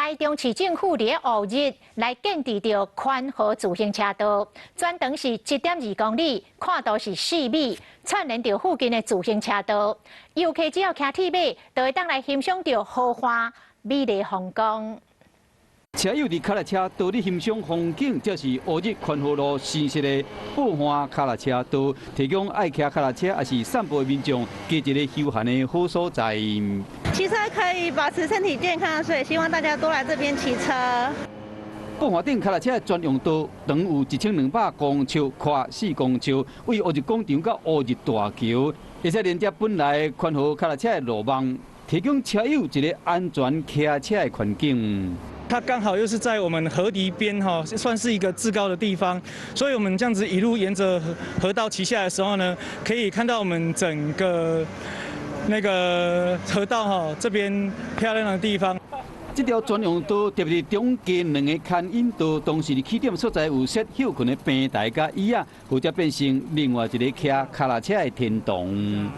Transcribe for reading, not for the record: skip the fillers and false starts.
台中市政府佇烏日來建置著環河自行車道，全長是1.2公里，闊度是4米，串連著附近的自行車道。遊客只要騎鐵馬，就會當來欣賞著河岸美麗風光。車友佇跤踏車道裡欣賞風景，這是烏日寬河路新設的寶岸跤踏車道，提供愛騎跤踏車抑是散步的民眾，加一个休閒的好所在。騎車可以保持身體健康，所以希望大家多來這邊騎車。寶岸頂跤踏車的專用道，長有1200公尺，闊4公尺，位烏日廣場到烏日大橋，而且連接本來寬河跤踏車的路網，提供車友一个安全騎車的環境。它剛好又是在我們河堤邊哈，算是一個制高的地方，所以我們這樣子一路沿着河道騎下來的時候呢，可以看到我們整個那個河道哈這邊漂亮的地方。這條專用道特別中間兩个牽引道，當時佇起點所在有設歇睏的平台佮椅仔，或者變成另外一个騎跤踏車的天堂。